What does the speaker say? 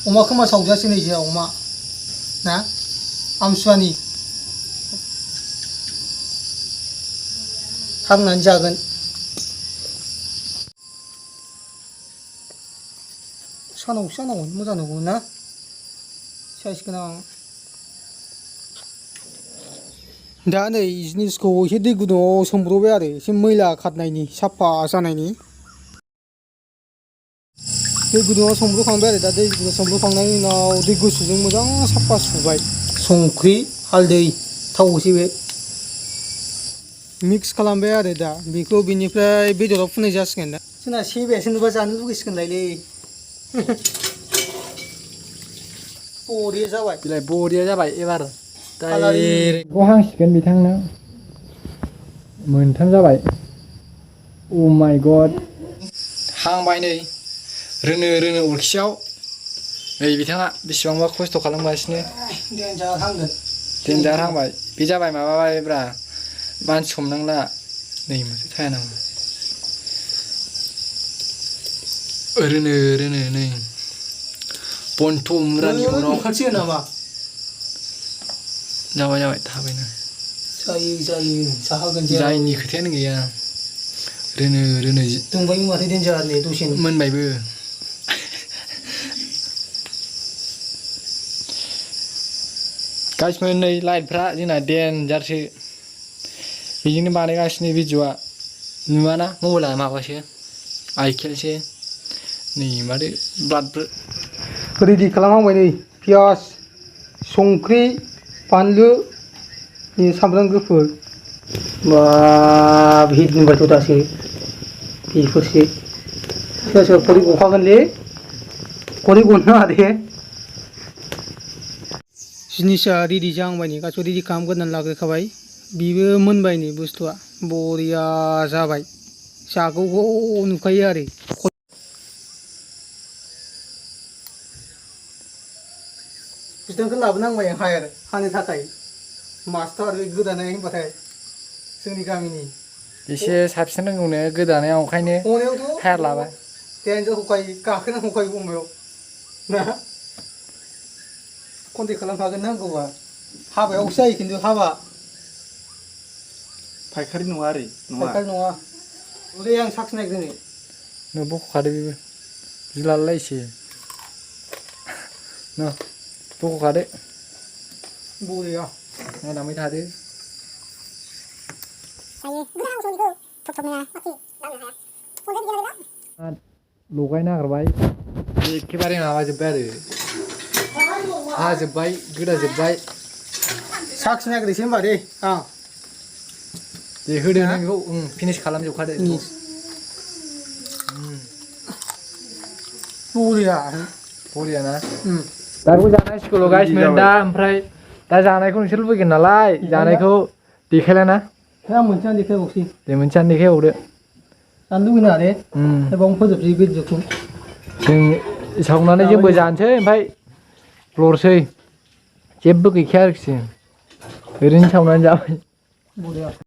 अमा खोमा सावजासिनो जे अमा ना आमसुवानि हांनानै जागोन सानाव मोजां नंगौ ना साइज गोनां दा नै जिनिसखौ एसे दै गुदुङाव सोमब्रबाय आरो एसे मैला खारनायनि साफा जानायनि दै गुदुङाव सोमब्रखांबाय आरो दा दै गुदुङाव सोमब्रखांनायनि उनाव दै गुसुजों मोजां साफा सुबाय संख्रि हालदै थाव एसे बे मिक्स खालामबाय आरो दा बेखौ बेनिफ्राय बेदराव फुनाय जासिगोन दा जोंना सेबायासो नुबा जानो लुगैसिगोनलायलै बरिया जाबाय बिलाय बरिया जाबाय एबार डाइरेक्ट हांसिगोन बिथांनो मोनथाम जाबाय अ माय गड हांबाय नै रोनो अरखियाव नै बिथाङा बेसेबांबा खस्थ' खालामगासिनो देनजार हांबाय बे जाबाय माबाबायब्रा मानसि हमनांला नै माथो टाइम नांगौ रोनो नै बन्थ' मुरानि अराव खाथियो नामा जाबाय थाबैनो जायो जाहोगोन जायनि खोथायानो गैया रोनो दंबाय माथो देनजार नै दसेनो मोनबायबो गासिबो नै लाइटफ्रा जोंना देनजारसो बेजोंनो बानायगासिनो भिडिअ'आ नुवाना मबाइला माबासो आइकेलसो नै माथो ब्लाडबो रेडि खालामहांबाय नै पियास संख्रि बानलु सामब्राम गुफुर बा हिट बुंबायथ' दासो बेफोरसो सोरबा खरि गखागोनलै खरि गनो नाङा दे जिनिसा रेडि जाहांबाय नै गासिबो रेडि खालामग्रोनानै लाग्रोखाबाय बेबो मोनबाय नै बुस्थुआ बरिया जाबाय जागौगौ नुखायो आरो बिथांखौ लाबोनांबाय आं हानो थाखाय मास्टार बे गोदानाय होनबाथाय जोंनि गामिनि एसे साबसिन रोंगौनो गोदानायाव ओंखायनो हायार लाबाय देनजार हखायो गाखोना हखायो अमायाव ना कन्टेक्ट खालामखागोन नांगौबा हाबायावसो जायो खिन्थु हाबा फायखारि नङा आरो फायखारि नङा ओरै आं साखिनायग्रोनो नो बख'खादो बेबो गिलालायसो न बख'खादो बरिया नायलांबाय थादो लगायनो नागिरबाय एखेबारे माबाजोब्बाय आरो हाजोब्बाय गोदाजोब्बाय साखिनायग्रोसै होनबा दे आं दे होदो नों बेखौ फिनिश खालामजोबखादो बरिया ना दा बेखौ जानांसिगौल' गाइसमोन दा ओमफ्राय दा जानायखौ नोंसोर लुबैगोन नालाय जानायखौ देखायलाना आं मोनसेआनो देखायबावसै दे मोनसेयानो देखायबावदो जानो लुगैनाङा दे बावनो फोजोबसै भिडिअखौ जों सावनानै जोंबो जानोसै ओमफ्राय लरसै जेबो गैखाया आरोखि ओरैनो सावनानै जाबाय बरिया